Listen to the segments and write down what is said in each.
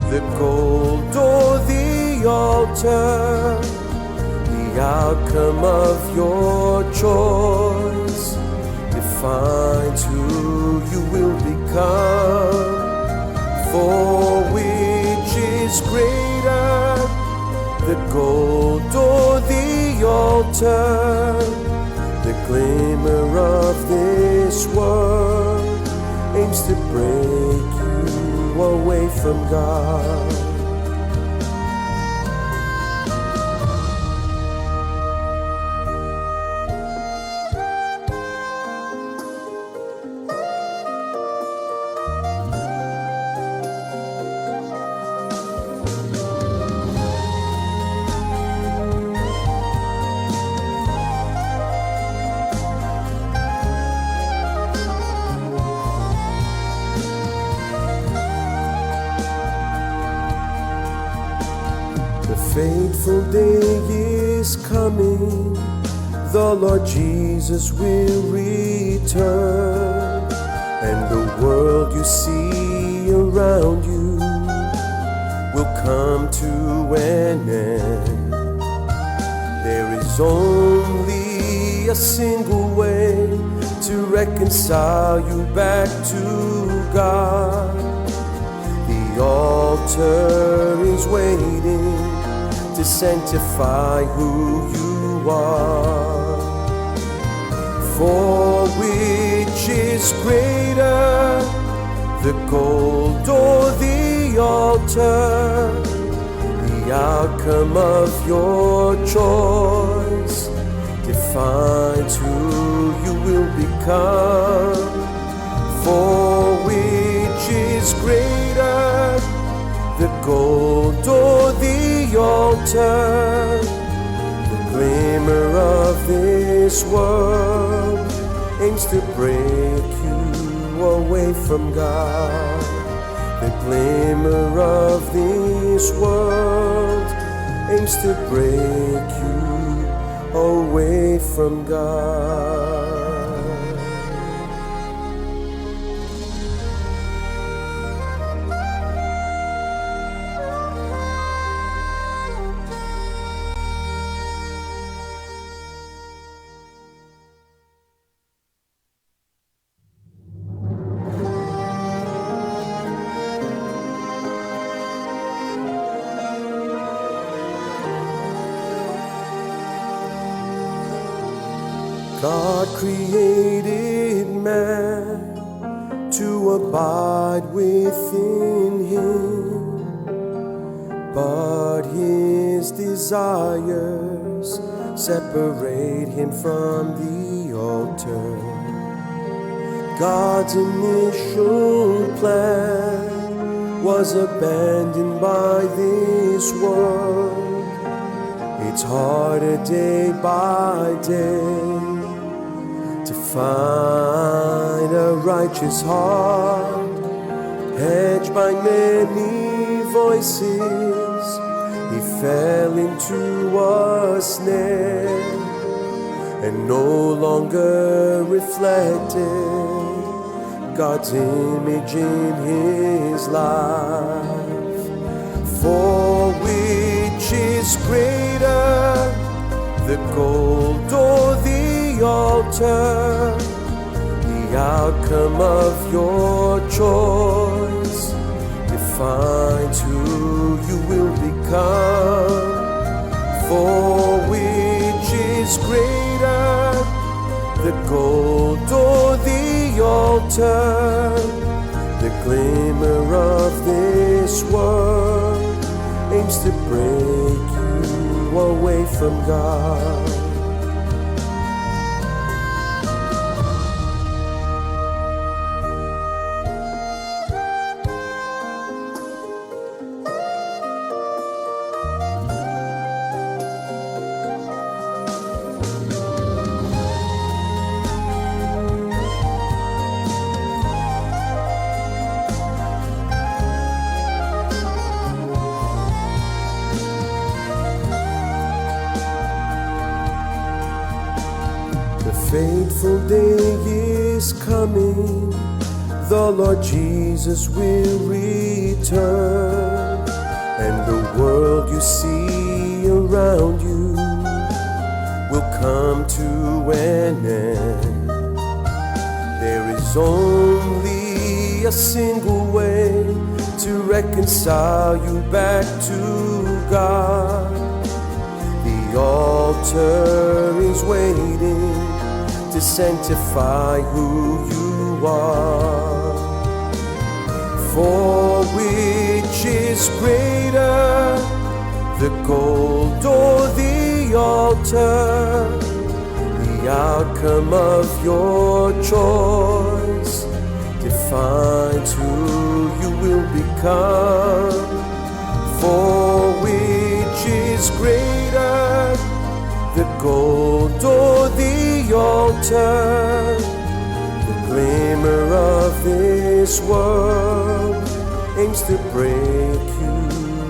The gold or the altar, the outcome of your choice defines who you will become. For which is greater, the gold or the altar? The glimmer of this world aims to break you away from God. The fateful day is coming, the Lord Jesus will return, and the world you see around you will come to an end. There is only a single way to reconcile you back to God. The altar is waiting to sanctify who you are. For which is greater, the gold or the altar? The outcome of your choice defines who you will become. For which is greater, the gold or the altar? The glimmer of this world aims to break you away from God. The glimmer of this world aims to break you away from God. God created man to abide within him, but his desires separate him from the altar. God's initial plan was abandoned by this world. It's harder day by day to find a righteous heart, hedged by many voices. He fell into a snare and no longer reflected God's image in his life. For which is greater, the gold or the altar? The outcome of your choice defines who you will become. For which is greater, the gold or the altar? The glimmer of this world aims to break you away from God. The fateful day is coming, the Lord Jesus will return, you see around you will come to an end. There is only a single way to reconcile you back to God. The altar is waiting to sanctify who you are. For which is greater, the gold or the altar? The outcome of your choice defines who you will become. For which is greater, the gold or the altar? The glimmer of this world aims to break you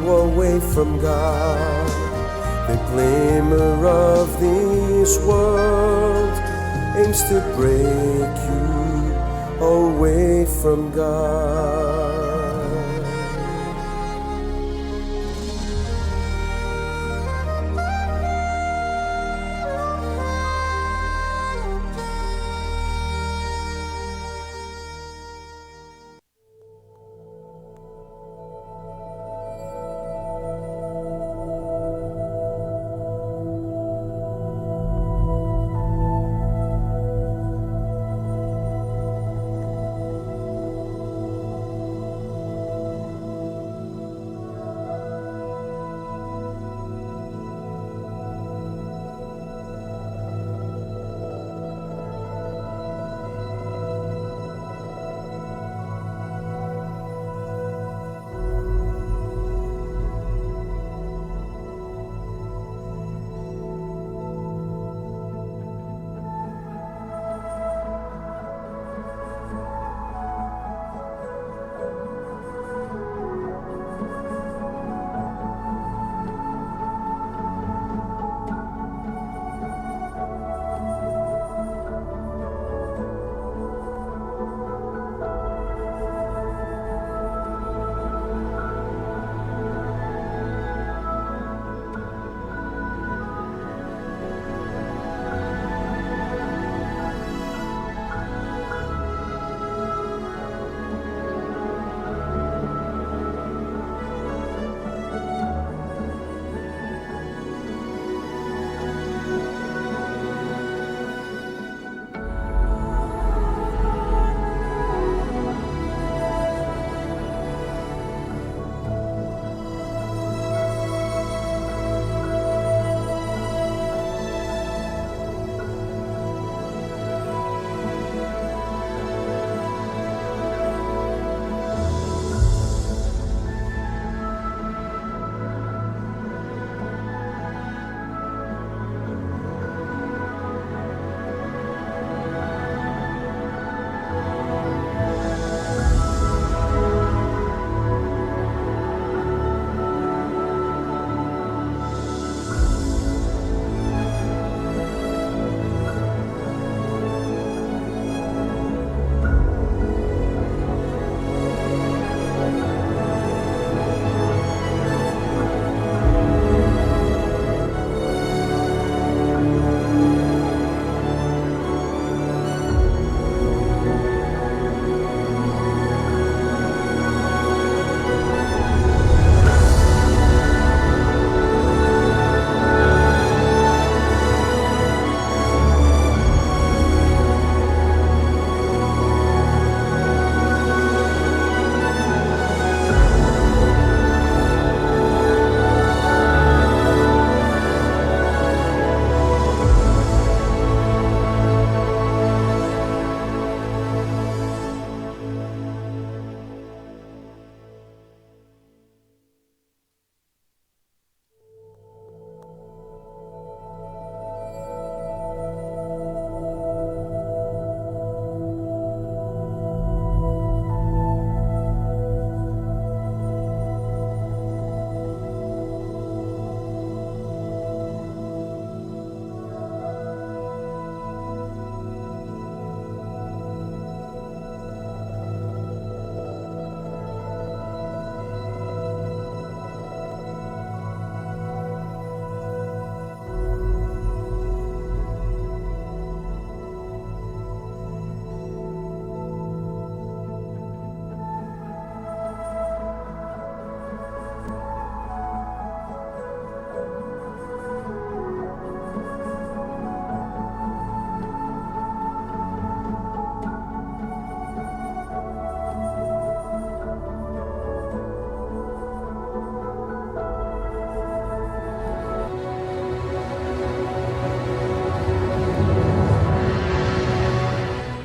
away from God. The glimmer of this world aims to break you away from God.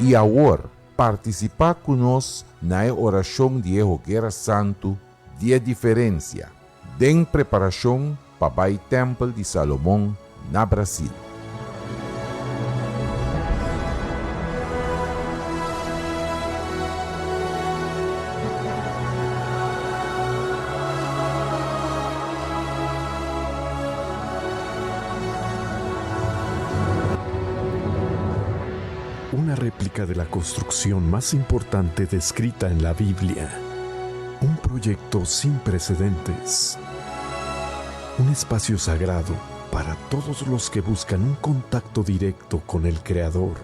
I awor, partisipá ku nos na e orashon di e Hoguera Santu di e Diferensia, den preparashon pa bai Tèmpel di Salomon na Brasil. Una réplica de la construcción más importante descrita en la Biblia. Un proyecto sin precedentes. Un espacio sagrado para todos los que buscan un contacto directo con el Creador.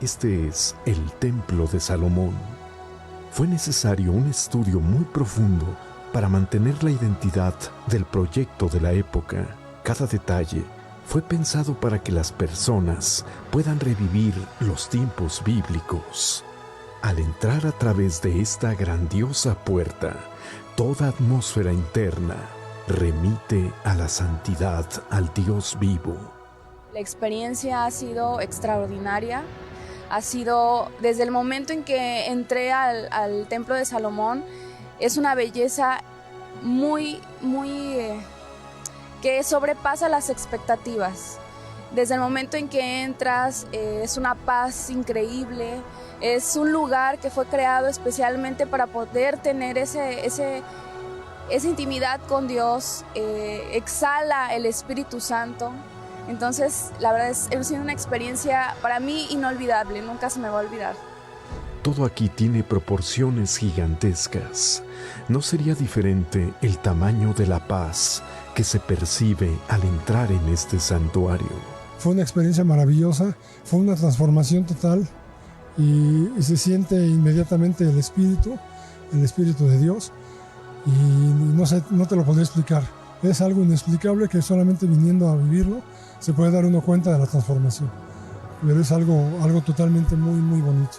Este es el Templo de Salomón. Fue necesario un estudio muy profundo para mantener la identidad del proyecto de la época. Cada detalle fue pensado para que las personas puedan revivir los tiempos bíblicos. Al entrar a través de esta grandiosa puerta, toda atmósfera interna remite a la santidad al Dios vivo. La experiencia ha sido extraordinaria. Ha sido desde el momento en que entré al, Templo de Salomón, es una belleza muy, muy, eh, que sobrepasa las expectativas. Desde el momento en que entras, eh, es una paz increíble, es un lugar que fue creado especialmente para poder tener ese, ese, esa intimidad con Dios, eh, exhala el Espíritu Santo. Entonces, la verdad es, ha sido una experiencia para mí inolvidable, nunca se me va a olvidar. Todo aquí tiene proporciones gigantescas. ¿No sería diferente el tamaño de la paz que se percibe al entrar en este santuario? Fue una experiencia maravillosa, fue una transformación total y, y se siente inmediatamente el Espíritu, el Espíritu de Dios y no sé, no te lo podría explicar. Es algo inexplicable que solamente viniendo a vivirlo se puede dar uno cuenta de la transformación. Pero es algo, algo totalmente muy, muy bonito.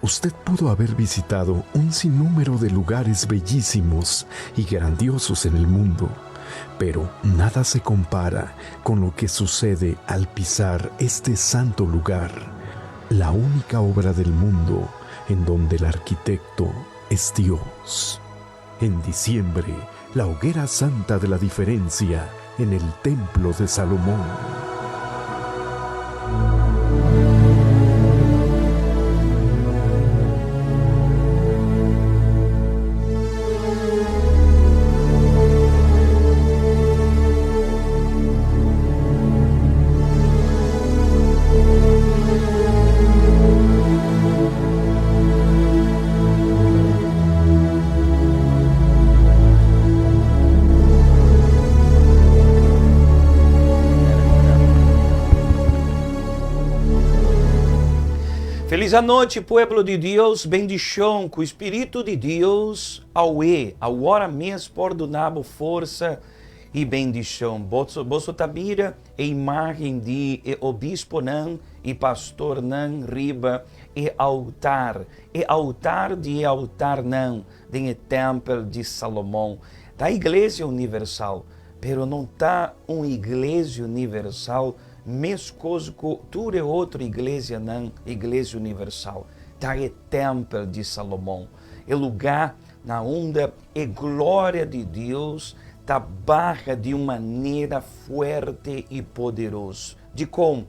Usted pudo haber visitado un sinnúmero de lugares bellísimos y grandiosos en el mundo, pero nada se compara con lo que sucede al pisar este santo lugar, la única obra del mundo en donde el arquitecto es Dios. En diciembre, la hoguera santa de la diferencia en el Templo de Salomón. Felis anochi pueblo di Dios, bendishon ku Spiritu di Dios awe, awor mes por duna bo forsa i bendishon. Boso, boso ta mira e imágen di e obisponan i pastornan riba e altar, e altar di e altarnan den e tèmpel di Salomon. Ta Iglesia Universal, pero no ta un Iglesia Universal meskos ku tur e otro iglesianan, Iglesia Universal. Ta e tèmpel di Salomon, e lugá na unda e gloria di Dios ta baha di un manera fuerte i poderoso. Dikon?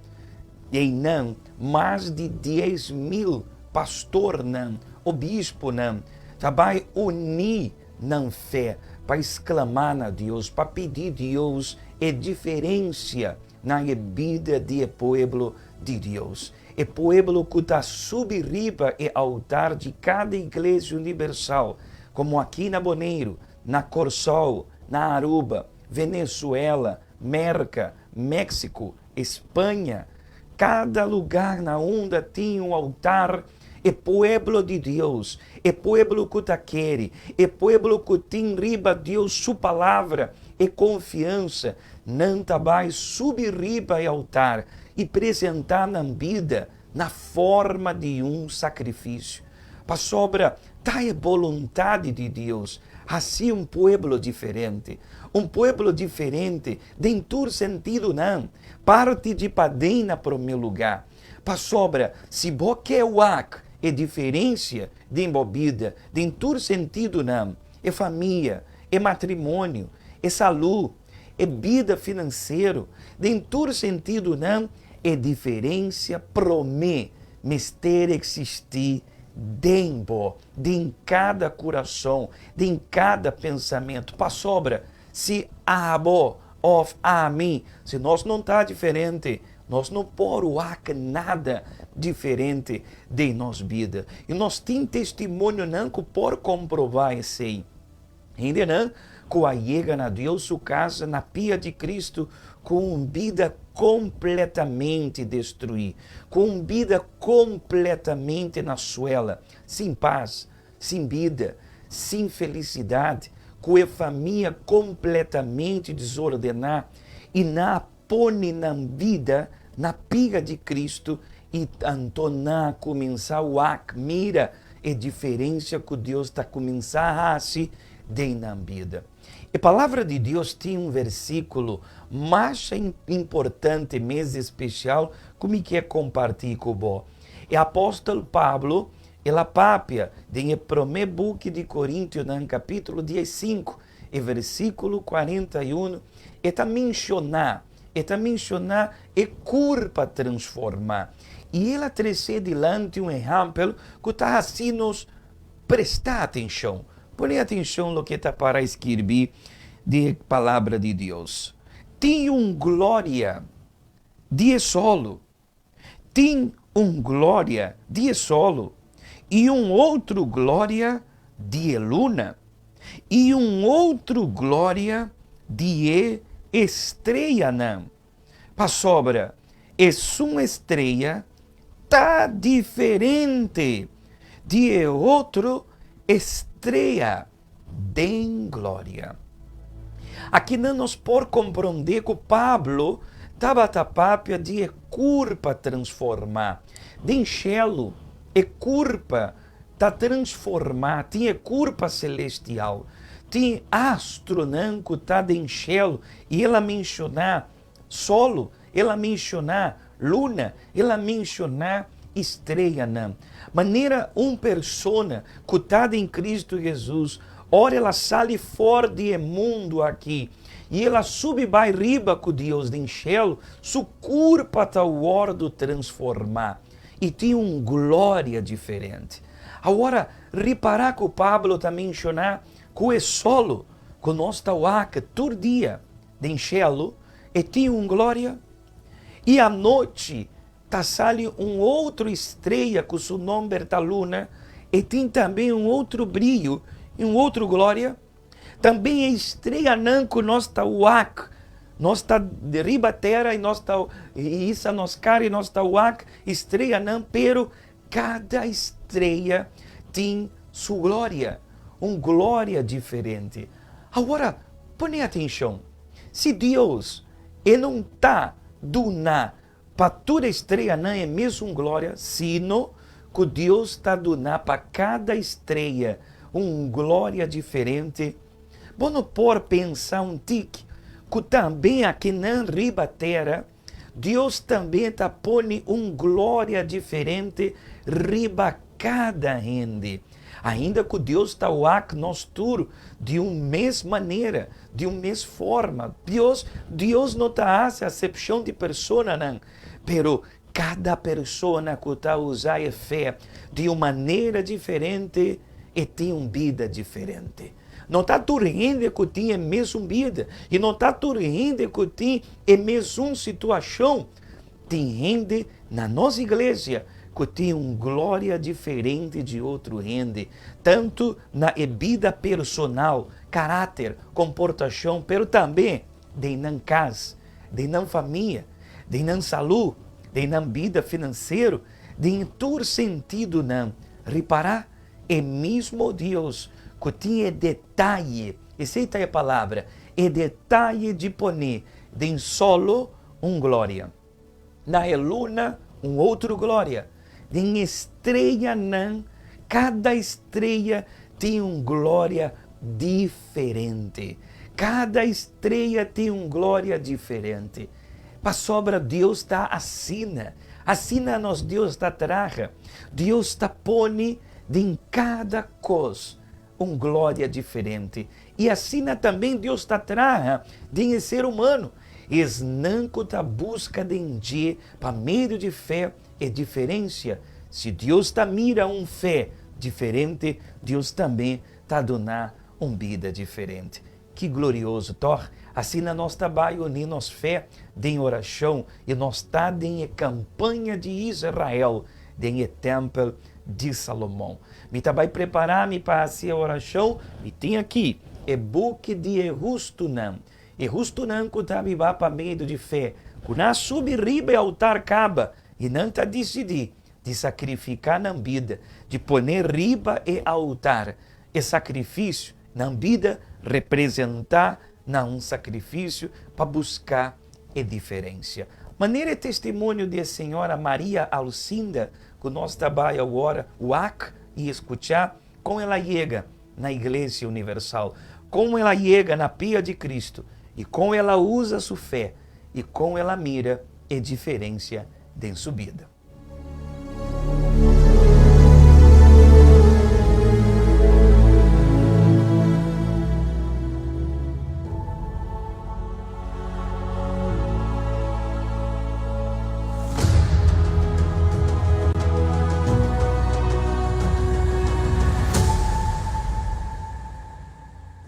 Einan mas di 10,000 pastornan, obisponan, ta bai uní nan fe pa sklamá na Dios, pa pidi Dios e diferensia na e bida di e pueblo di Dios. E pueblo ku ta subi riba e altar di kada Iglesia Universal, komo aki na Boneiru, na Kòrsou, na Aruba, Venezuela, Merka, Méksiko, Spaña, kada lugá na unda tin un altar, e pueblo di Dios, e pueblo ku ta kere, e pueblo ku tin riba Dios su palabra e konfiansa, nan ta bai subi riba e altar i presentá nan bida na forma di un sakrifisio. Pasobra ta e boluntat di Dios hasi un pueblo diferente, un pueblo diferente den tur sentidonan, parti di paden na promé lugá. Pasobra, si bo ke wak e diferensia den bo bida, den tur sentidonan, e famia, e matrimonio, e salú, e bida finansiero, den tur sentidonan, e diferensia promé mester eksistí den bo, den kada kurason, den kada pensamentu. Pasobra, si abo òf ami, si nos no ta diferente, nos no por wak nada diferente den nos bida. I nos tin testimonionan ku por komprobá esei. Hendenan ku a yega na Dios su kas, na pia di Kristu, ku un bida kompletamente destruí, ku un bida kompletamente na suela, sin pas, sin bida, sin felisidat, ku e famia kompletamente desordená i nan a pone nan bida na pia di Kristu i anto nan a kuminsá wak, mira e diferensia ku Dios ta kuminsá hasi den nan bida. E Palabra di Dios tin un versíkulo mas importante mes spesial ku mi ke kompartí ku bo. E apòstel Pablo, el a papia den e promé buki di Korintionan kapítulo 15 e versíkulo 41, e ta menshoná, e ta menshoná e kurpa transformá. I el a trese dilanti un ehèmpel ku ta hasi nos presta atenshon. Pone atenshon loke ta para skirbí den e Palabra di Dios. Tin un gloria di e solo. Tin un gloria di e solo, i un otro gloria di e luna, i un otro gloria di e estreanan, pasobra esun estrea ta diferente di e otro estrea den gloria. Akinan nos por komprondé ku Pablo tabata papia di e kurpa transformá. Den shelu, e kurpa ta transformá, tin e kurpa selestial. Tin astronan ku ta den shelu i el a menshoná solo, el a menshoná luna, el a menshoná estreanan. Manera un persona ku ta den Kristu Hesus, ora el a sali for di e mundu aki i el a subi bai riba ku Dios den shelu, su kurpa ta wòrdu transformá i tin un gloria diferente. Awor, ripará ku Pablo ta menshoná ku e solo ku nos ta wak tur dia den shelu e tin un gloria, i anochi ta sali un otro estrella ku su nomber ta luna, e tin tambe un otro brio i un otro gloria. Tambe e estrellanan ku nos ta wak, nos ta riba tera i nos ta hisa nos kara i nos ta wak estrellanan, pero kada estrella tin su gloria, un gloria diferente. Awor, pone atenshon, si Dios e no ta duna pa tur estrellanan e mesun gloria, sino ku Dios ta duna pa kada estrella un gloria diferente, bo no por pensa un tiki ku tambe akinan riba tera Dios tambe ta pone un gloria diferente riba kada hende. Ainda ku Dios ta wak nos tur di un mes manera, di un mes forma. Dios, Dios no ta hasi asepshon di personanan, pero kada persona ku ta usa e fe di un manera diferente e tin un bida diferente. No ta tur hende ku tin e mesun bida i no ta tur hende ku tin e mesun situashon. Tin hende na nos iglesia ku tin un gloria diferente di otro hende, tantu na e bida personal, karakter, komportashon, pero tambe den nan kas, den nan famia, den nan salú, den nan bida finansiero, den tur sentidonan. Ripará, e mismo Dios ku tin e detaye, esei ta e palabra, e detaye di pone den solo un gloria, na e luna un otro gloria, den estrellanan, kada estrella tin un gloria diferente, kada estrella tin un gloria diferente, pasobra Dios ta asina. Asina nos Dios ta traha. Dios ta pone den kada kos un gloria diferente. I asina tambe Dios ta traha den e ser humano. Esnan ku ta buska den dje pa medio di fe e diferensia. Si Dios ta mira un fe diferente, Dios tambe ta duna un bida diferente. Ki glorioso, tòg? Asina nos ta bai uní nos fe den orashon i nos ta den e kampaña di Israel den e tèmpel di Salomon. Mi ta bai prepará mi pa hasi e orashon. Mi tin aki e buki di e hustunan, e hustunan ku ta biba pa medio di fe, ku nan a subi riba e altar kaba i nan ta disidí di sakrifiká nan bida, di pone riba e altar E sakrifisio nan bida representá na un sakrifisio pa buská e diferensia. Manera e testimonio di e señora Maria Alcinda ku nos ta bai awor wak i eskuchá kon el a yega na Iglesia Universal, kon el a yega na pia di Kristu i kon el a usa su fe i kon el a mira e diferensia den su bida.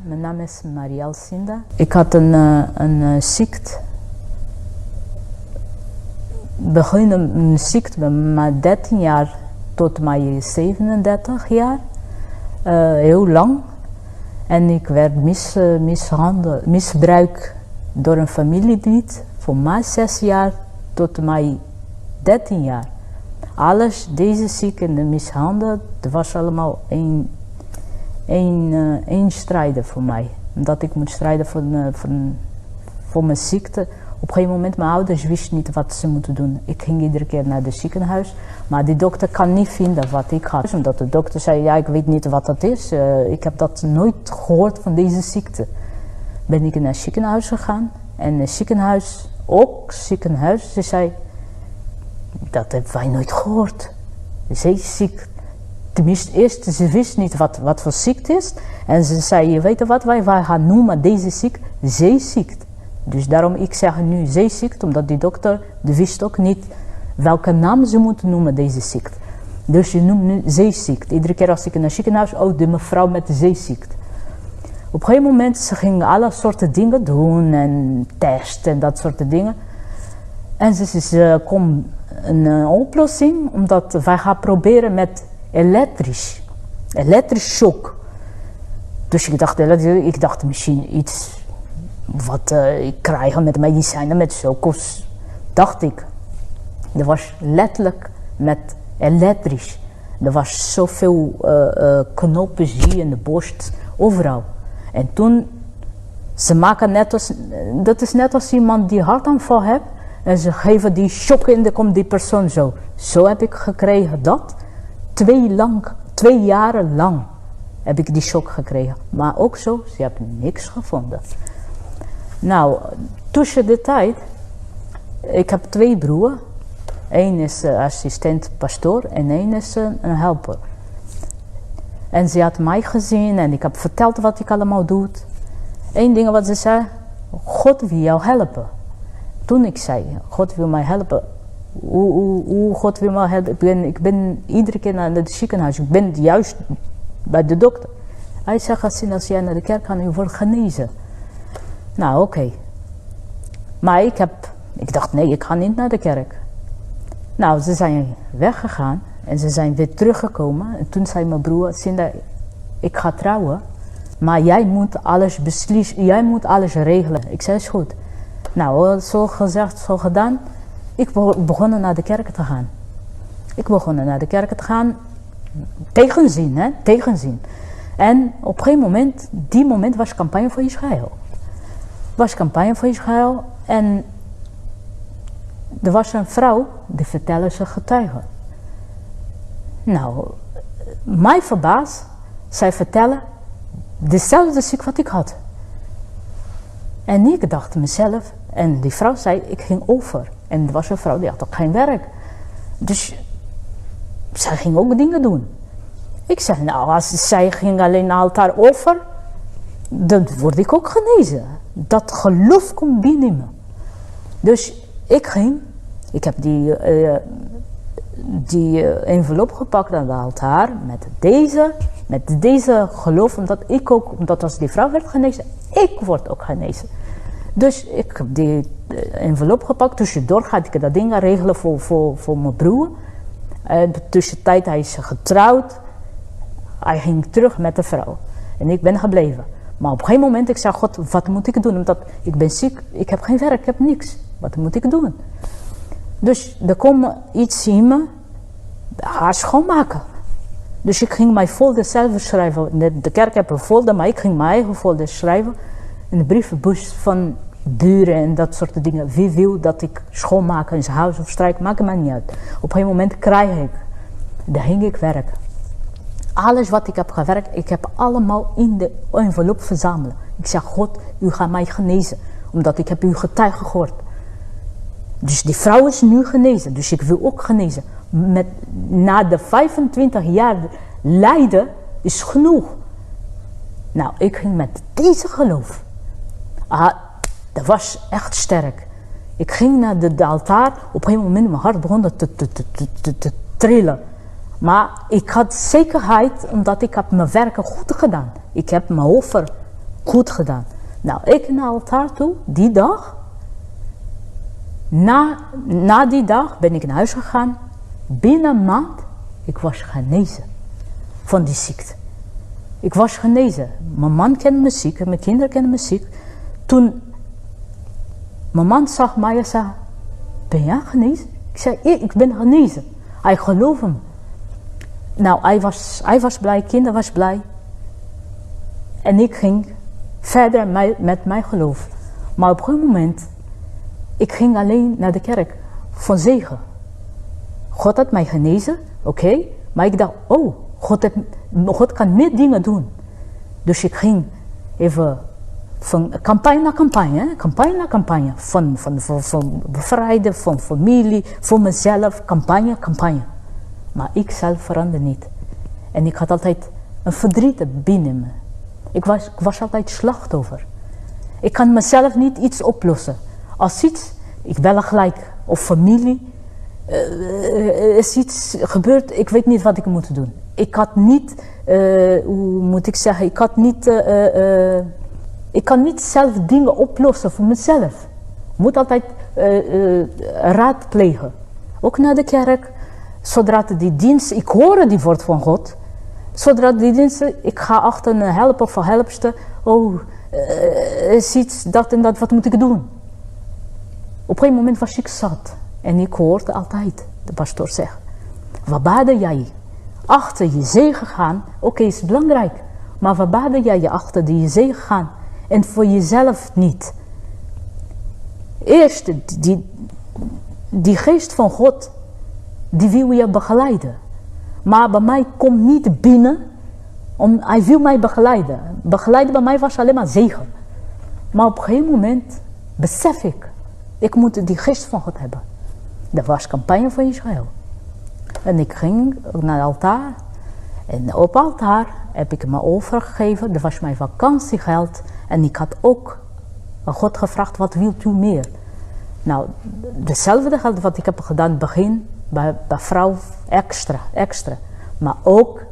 Mijn naam is Maria Alcinda. Ik had een, eh, een eh, ziekte. Begin een ziekte bij mijn 13 jaar tot mijn 37 jaar. Uh, heel lang. En ik werd mis, mishandeld, misbruikt door een familielid van mijn 6 jaar tot mijn 13 jaar. Alles, deze ziekte en de mishandel, dat was allemaal één, één, uh, één strijden voor mij. Omdat ik moet strijden voor, uh, voor, voor mijn ziekte. Op een gegeven moment, mijn ouders wisten niet wat ze moeten doen. Ik ging iedere keer naar het ziekenhuis. Maar die dokter kan niet vinden wat ik had. Omdat de dokter zei, ja, ik weet niet wat dat is. Uh, ik heb dat nooit gehoord van deze ziekte. Ben ik naar het ziekenhuis gegaan. En het ziekenhuis, ook ziekenhuis, ze zei, dat hebben wij nooit gehoord. Zeeziek. Tenminste, eerst, ze wist niet wat, wat voor ziekte is. En ze zei, je weet wat, wij, wij gaan noemen deze ziekte zeeziekte. Dus daarom, ik zeg nu zeeziekte, omdat die dokter, die wist ook niet welke naam ze moeten noemen deze ziekte. Dus je noemt nu zeeziekte. Iedere keer als ik naar het ziekenhuis, oh, de mevrouw met de zeeziekte. Op een gegeven moment, ze gingen alle soorten dingen doen en testen en dat soort dingen. En ze ze kom een eh, oplossing, omdat wij gaan proberen met elektrisch, elektrisch shock. Dus ik dacht, ik dacht misschien iets wat uh, ik krijg met medicijnen, met zulke, dacht ik. Er was letterlijk met elektrisch. Er was zoveel uh, uh, knopen zie in de borst, overal. En toen, ze maken net als, dat is net als iemand die hartaanval heeft. En ze geven die shock in, dan komt die persoon zo. Zo heb ik gekregen dat. Twee, lang, twee jaren lang heb ik die shock gekregen. Maar ook zo, ze hebben niks gevonden. Nou, tussen de tijd, ik heb twee broers. Eén is assistent pastoor en één is een helper. En ze had mij gezien en ik heb verteld wat ik allemaal doe. Eén ding wat ze zei, God wil jou helpen. Toen ik zei, God wil mij helpen. Hoe, hoe, hoe God wil mij helpen? Ik ben, ik ben iedere keer naar het ziekenhuis. Ik ben juist bij de dokter. Hij zegt, als jij naar de kerk gaat, je wordt genezen. Nou, oké. Okay. Maar ik, heb, ik dacht, nee, ik ga niet naar de kerk. Nou, ze zijn weggegaan en ze zijn weer teruggekomen. En toen zei mijn broer, Cinda, ik ga trouwen. Maar jij moet alles beslissen, jij moet alles regelen. Ik zei, is goed. Nou, zo gezegd, zo gedaan. Ik begon naar de kerk te gaan. Ik begon naar de kerk te gaan. Tegenzin, hè? Tegenzin. En op een gegeven moment, die moment was campagne voor Israël. Was campagne voor Israël en er was een vrouw die vertelde ze getuigen. Nou, mij verbaasd, zij vertellen dezelfde ziekte wat ik had. En ik dacht mezelf, en die vrouw zei, ik ging over. En er was een vrouw die had ook geen werk. Dus zij ging ook dingen doen. Ik zei, nou, als zij ging alleen naar altaar offer, dan word ik ook genezen. Dat geloof komt binnen me. Dus ik ging, ik heb die envelop gepakt aan de altaar met deze geloof, omdat ik ook, omdat als die vrouw werd genezen, ik word ook genezen. Dus ik heb die envelop gepakt. Tussendoor ga ik dat ding regelen voor mijn broer. En tussentijd, hij is getrouwd. Hij ging terug met de vrouw. En ik ben gebleven. Maar op een gegeven moment, ik zei, God, wat moet ik doen? Omdat ik ben ziek, ik heb geen werk, ik heb niks. Wat moet ik doen? Dus er kwam iets in me, haar schoonmaken. Dus ik ging mijn folder zelf schrijven. De kerk heeft een folder, maar ik ging mijn eigen folder schrijven. In de brievenbus van buren en dat soort dingen. Wie wil dat ik schoonmaak in zijn huis of strijk, maakt mij niet uit. Op een moment krijg ik. Daar ging ik werken. Alles wat ik heb gewerkt, ik heb allemaal in de envelop verzamelen. Ik zeg, God, u gaat mij genezen. Omdat ik heb uw getuige gehoord. Dus die vrouw is nu genezen. Dus ik wil ook genezen. Na de 25 jaar lijden is genoeg. Nou, ik ging met deze geloof. Ah, dat was echt sterk. Ik ging naar de altaar. Op een moment mijn hart begon te trillen. Maar ik had zekerheid, omdat ik heb mijn werken goed gedaan. Ik heb mijn offer goed gedaan. Nou, ik naar het altaar toe, die dag. Na die dag ben ik naar huis gegaan. Binnen een maand, ik was genezen van die ziekte. Ik was genezen. Mijn man kende me ziek, mijn kinderen kenden me ziek. Toen mijn man zag mij en zei, ben jij genezen? Ik zei, ik ben genezen. Hij geloofde me. Nou, hij was blij, kinderen was blij. En ik ging verder met mijn geloof. Maar op een moment, ik ging alleen naar de kerk voor zegen. God had mij genezen, oké. Maar ik dacht, oh, God kan meer dingen doen. Dus ik ging even van campagne naar campagne, hè? Campagne naar campagne. Van bevrijden, van familie, voor mezelf, campagne, campagne. Maar ik zelf veranderde niet. En ik had altijd een verdriet binnen me. Ik was altijd slachtoffer. Ik kan mezelf niet iets oplossen. Als iets, ik bel gelijk. Of familie, is iets gebeurd, ik weet niet wat ik moet doen. Ik had niet, hoe moet ik zeggen, ik had niet, ik kan niet zelf dingen oplossen voor mezelf. Ik moet altijd raadplegen. Ook naar de kerk. Zodra die dienst, ik hoor die woord van God. Zodra die dienst, ik ga achter een helper of helpster. Oh, is iets, dat en dat, wat moet ik doen? Op een moment was ik zat. En ik hoorde altijd de pastoor zeggen. Waar baden jij? Achter je zegen gaan, oké, is belangrijk. Maar waar baden jij je achter je zegen gaan? En voor jezelf niet. Eerst, die geest van God, die wil je begeleiden. Maar bij mij komt niet binnen, hij wil mij begeleiden. Begeleiden bij mij was alleen maar zegen. Maar op een gegeven moment besef ik, ik moet die geest van God hebben. Dat was campagne van Israël. En ik ging naar het altaar. En op het altaar heb ik me overgegeven. Dat was mijn vakantiegeld. En ik had ook aan God gevraagd, wat wilt u meer? Nou, dezelfde geld wat ik heb gedaan in het begin, bij vrouw extra, extra. Maar ook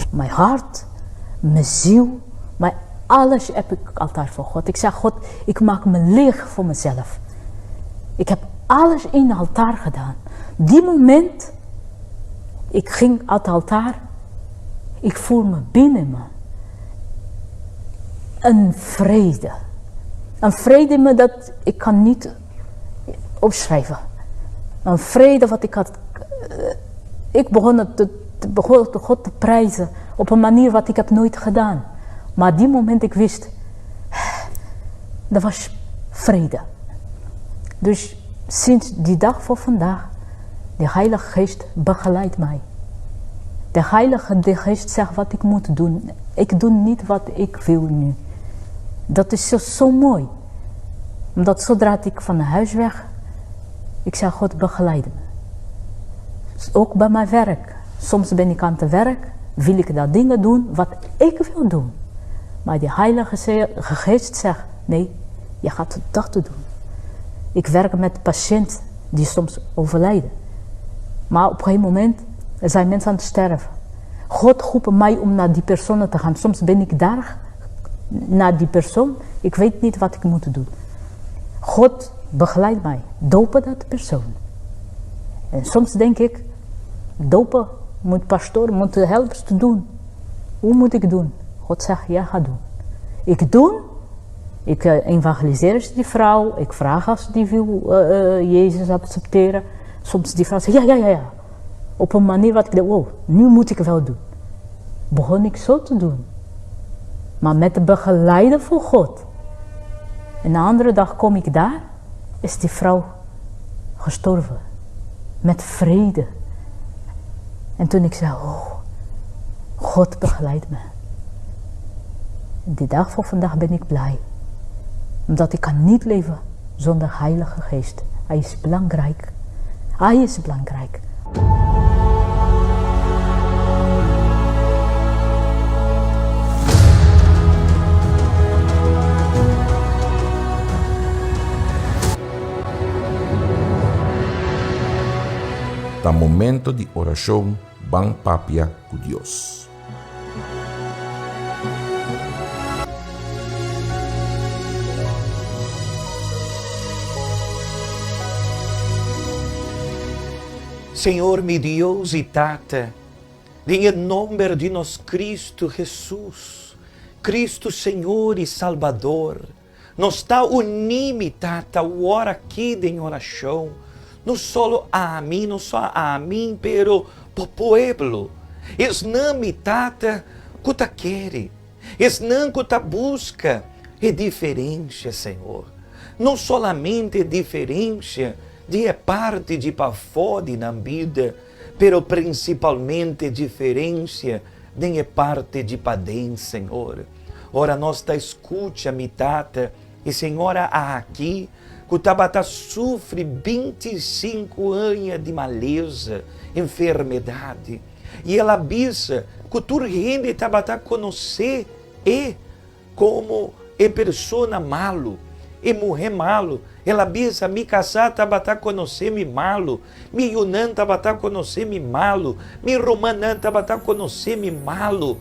mijn hart, mijn ziel, mijn alles heb ik altijd voor God. Ik zeg, God, ik maak me leeg voor mezelf. Ik heb alles in het altaar gedaan. Die moment, ik ging uit het altaar, ik voel me binnen me. Een vrede. Een vrede in me dat ik kan niet opschrijven. Een vrede wat ik had. Ik begon, het te, begon God te prijzen op een manier wat ik heb nooit gedaan. Maar die moment ik wist, dat was vrede. Dus sinds die dag voor vandaag, de Heilige Geest begeleidt mij. De Heilige Geest zegt wat ik moet doen. Ik doe niet wat ik wil nu. Dat is zo mooi. Omdat zodra ik van huis weg, ik zeg God begeleid me. Ook bij mijn werk. Soms ben ik aan het werk, wil ik dat dingen doen wat ik wil doen. Maar de Heilige Geest zegt, nee, je gaat dat doen. Ik werk met patiënten die soms overlijden. Maar op een gegeven moment zijn mensen aan het sterven. God roept mij om naar die personen te gaan. Soms ben ik daar naar die persoon. Ik weet niet wat ik moet doen. God begeleidt mij. Dopen dat persoon. En soms denk ik, dopen moet pastoor, moet de helpers doen. Hoe moet ik doen? God zegt, ja, ga doen. Ik doe, ik evangeliseer die vrouw, ik vraag als die wil Jezus accepteren. Soms die vrouw zegt, ja, ja, ja, ja. Op een manier wat ik denk, wow, nu moet ik wel doen. Begon ik zo te doen. Maar met de begeleider van God. En de andere dag kom ik daar, is die vrouw gestorven. Met vrede. En toen ik zei, oh, God begeleidt me. Die dag van vandaag ben ik blij. Omdat ik kan niet leven zonder Heilige Geest. Hij is belangrijk. Hij is belangrijk. Ta momento di orashon ban papia ku Dios. Señor mi Dios i Tata, den e nomber di nos Cristo Jesus, Cristo Señor i Salbador, nos ta uní mi Tata awor aki den orashon, no solo ami, no so ami, pero bo pueblo, esnan mi Tata ku ta kere, esnan ku ta buska e diferensia, Señor, no solamente e diferensia di e parti di pafó di nan bida, pero prinsipalmente diferensia den e parti di paden, Señor. Ora nos ta skucha mi tata e señora aki ku tabata sufri 25 aña di malesa, enfermedad, i el a bisa ku tur hende tabata konosé e komo e persona malu, e muhé malu. El a bisa, Mi kasá tabata konosé mi malu, mi yunan tabata konosé mi malu, mi rumannan tabata konosé mi malu.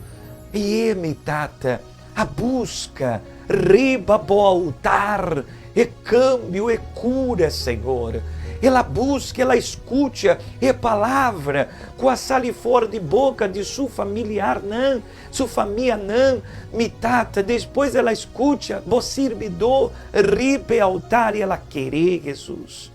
I e, mi tata, a buska riba bo altar e kambio, e kura, Señor. El a buska, el a skucha e palabra ku a sali for di boka di su familiarnan, su famianan, mi tata. Despues el a skucha bo sirbidó riba e altar i el a kere, Hesus.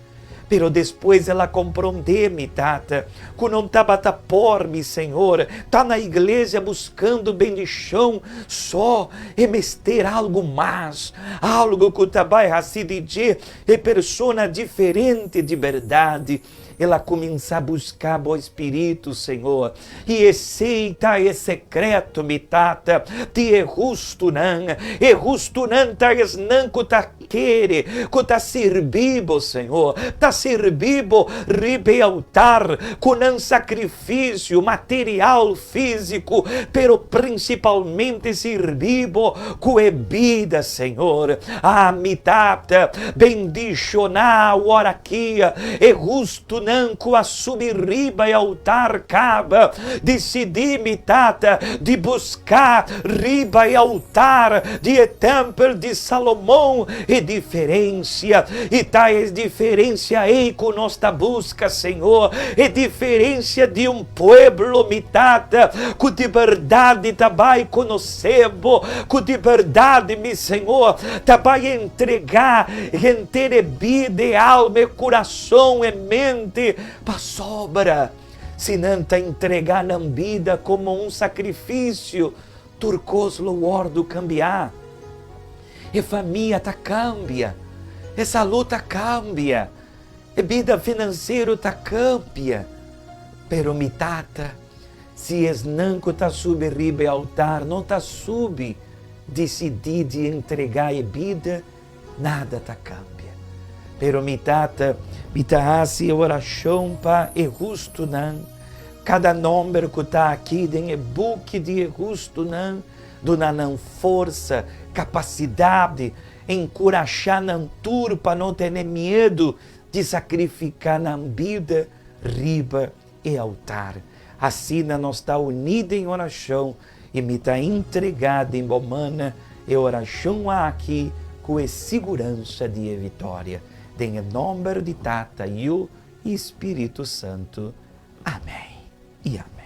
Pero despues el a komprondé, mi tata, ku no tabata por mi Señor ta na iglesia buskando bendishon so, e mester algu mas, algu ku ta bai hasi di dje e persona diferente di berdad. El a kuminsá buska bo Spiritu, Señor, i esei ta e sekreto, mi Tata, di e hustunan. E hustunan ta esnan ku ta Kere ku ta sirbi bo, Señor, ta sirbi bo riba e altar ku nan sakrifisio material, físiko, pero prinsipalmente sirbi bo ku e bida, Señor. Ah, mi Tata, bendishoná awor aki e hustunan ku a subi riba e altar kaba. Disidí, mi Tata, di buská riba e altar di e tèmpel di Salomon e diferensia. I ta e diferensia ei ku nos ta buska, Señor, e diferensia di un pueblo, mi Tata, ku di bèrdat ta bai konosé Bo, ku di bèrdat, mi Señor, ta bai entregá henter e bida, e alma, e kurason, e mente, pasobra si nan ta entregá nan bida komo un sakrifisio, Tur kos lo wòrdu kambiá. E famia ta kambia, e salú ta kambia, e bida finansiero ta kambia. Pero mi Tata, si esnan ku ta subi riba e altar no ta subi disidí di entregá e bida, nada ta kambia. Pero mi Tata, mi ta hasi e orashon pa e hustunan. Kada nòmber ku ta aki den e buki di e hustunan, duna nan forsa, kapasidat, enkurashá nan tur pa no tene miedu di sakrifiká nan bida riba e altar. Asina nos ta uní den orashon i mi ta entregá den bo man e orashon aki ku e siguransa di e vitoria. Den e nòmber di Tata, Yu i Spiritu Santu. Amèn i amèn.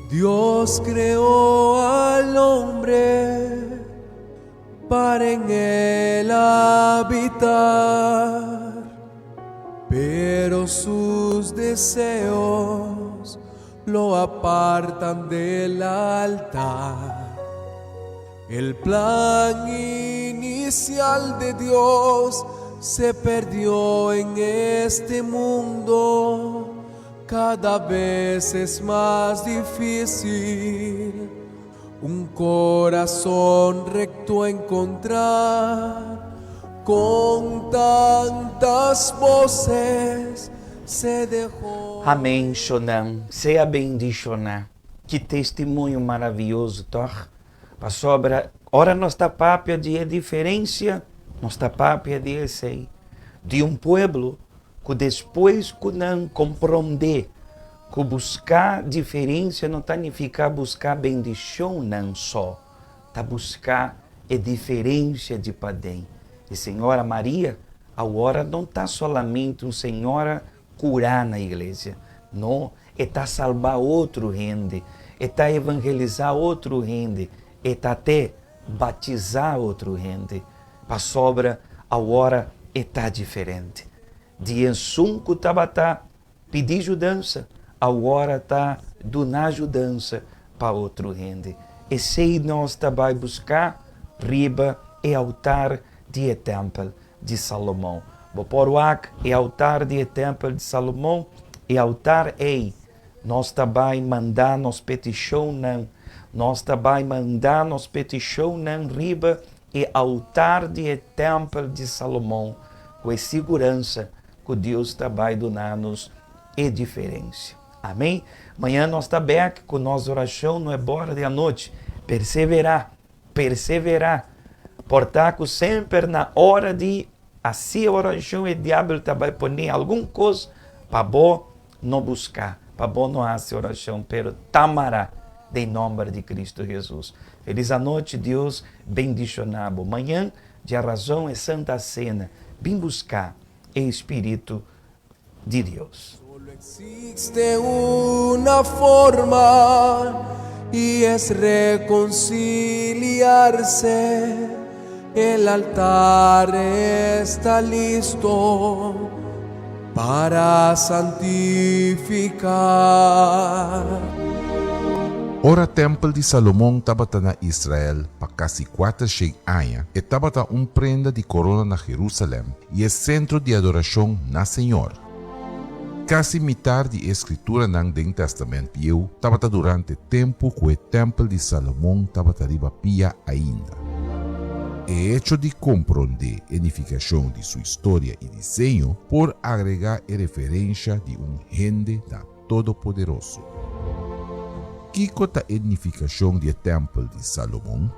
Dios creó al hombre para en él habitar, pero sus deseos lo apartan del altar. El plan inicial de Dios se perdió en este mundo. Cada vez es más difícil un corazón recto encontrar. Con tantas voces se dejó. Amèn, shonnan. Sea bendishoná. Ki testimonio maravioso, tòg? Pasobra ora nos ta papia di e diferensia, nos ta papia di esei, di un pueblo ku despues ku nan komprondé ku buska diferensia no ta nifiká buska bendishonnan so, ta buska e diferensia di paden. E señora Maria awor no ta solamente un señora kurá na iglesia, no, e ta salba otro hende, e ta evangelisá otro hende, e ta te batisá otro hende, pasobra awor e ta diferente. Di esun ku tabata pidi yudansa, awor ta duna yudansa pa otro hende. Esei nos ta bai buska riba e altar di e tèmpel di Salomon. Bo por wak e altar di e tèmpel di Salomon, e altar ei nos ta bai manda nos petishonnan, nos ta bai manda nos petishonnan riba e altar di e tèmpel di Salomon ku e siguransa ku Dios ta bai duna nos e diferensia. Amèn? Mañan nos ta bèk ku nos orashon nuebe ora di anochi. Perseverá, perseverá. Por ta ku semper na ora di hasi orashon e diabel ta bai pone algun kos pa bo no buska, pa bo no hasi orashon, pero ta mará den nòmber di Kristu Hesus. Felis anochi, Dios bendishoná bo. Mañan djarazon e Santa Sena, bin buska e Spiritu di Dios. Solo existe una forma y es reconciliarse. El altar está listo para santificar. Ora tèmpel di Salomon tabata na Israel pa kasi kuatershen aña, e tabata un prenda di korona na Jerusalèm i e sentro di adorashon na Señor. Kasi mitar di e skrituranan den Tèstamènt Bieu tabata durante tempu ku e tèmpel di Salomon tabata riba pia ainda. E echo di komprondé e nifikashon di su historia i diseño por agregá e referensha di un hende na Todopoderoso. Kiko ta e nifikashon di e tèmpel di Salomon?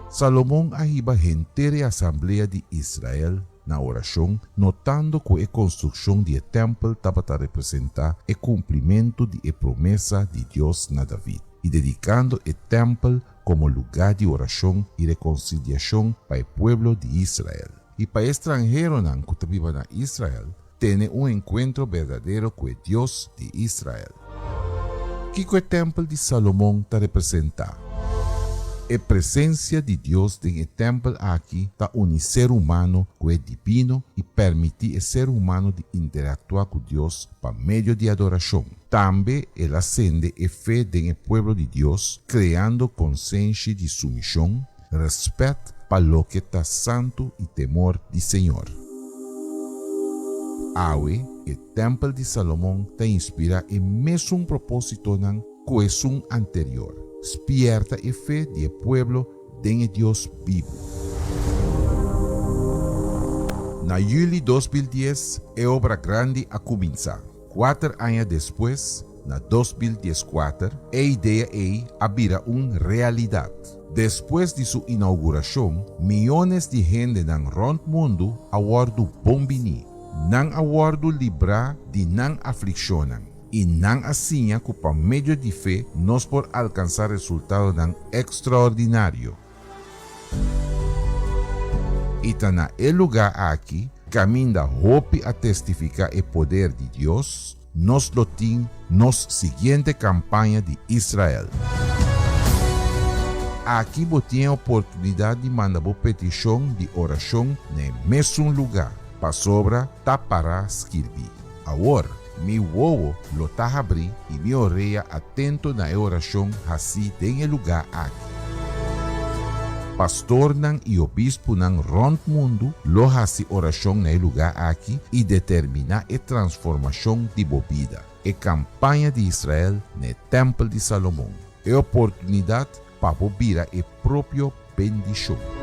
Salomon a hiba henter e asamblea di Israel na orashon, notando ku e konstrukshon di e tèmpel tabata representá e kumplimentu di e promesa di Dios na David, i dedikando e tèmpel komo lugá di orashon i rekonsiliashon pa e pueblo di Israel. I pa e stranheronan ku ta biba na Israel, tene un enkuentro berdadero ku e Dios di Israel. Kiko e tèmpel di Salomon ta representá? E presensia di Dios den e tèmpel aki ta uni ser humano ku e dibino i pèrmití e ser humano di interaktuá ku Dios pa medio di adorashon. Tambe el a sende e fe den e pueblo di Dios, kreando konsenshi di sumishon, rèspèt pa loke ta santu i temor di Señor. Awe, e Tèmpel di Salomon ta inspirá e mesun propósitonan ku esun anterior, spièrta e fe di e pueblo den e Dios bibu. Na yüli 2010 e obra grandi a kuminsá. Kuater aña despues, na 2014, e idea ei a bira un realidat. Despues di su inougurashon, miónes di hendenan rònt mundu a wòrdu bon biní. Nan a wòrdu librá di nan aflikshonnan, i nan a siña ku pa medio di fe nos por alkansá resultadonan ekstraordinario. I ta na e lugá aki, kaminda hopi a testifiká e poder di Dios, nos lo tin nos siguiente kampaña di Israel. Aki bo tin e oportunidat di manda bo petishon di orashon na e mesun lugá, pasobra ta pará skirbí. Awor, mi wowo lo ta habrí i mi orea atento na e orashon hasí den e lugá aki. Pastornan i obispunan rònt mundu lo hasi orashon na e lugá aki i determiná e transformashon di bo bida. E kampaña di Israel na e Tèmpel di Salomon, e oportunidat pa bo bira e propio bendishon.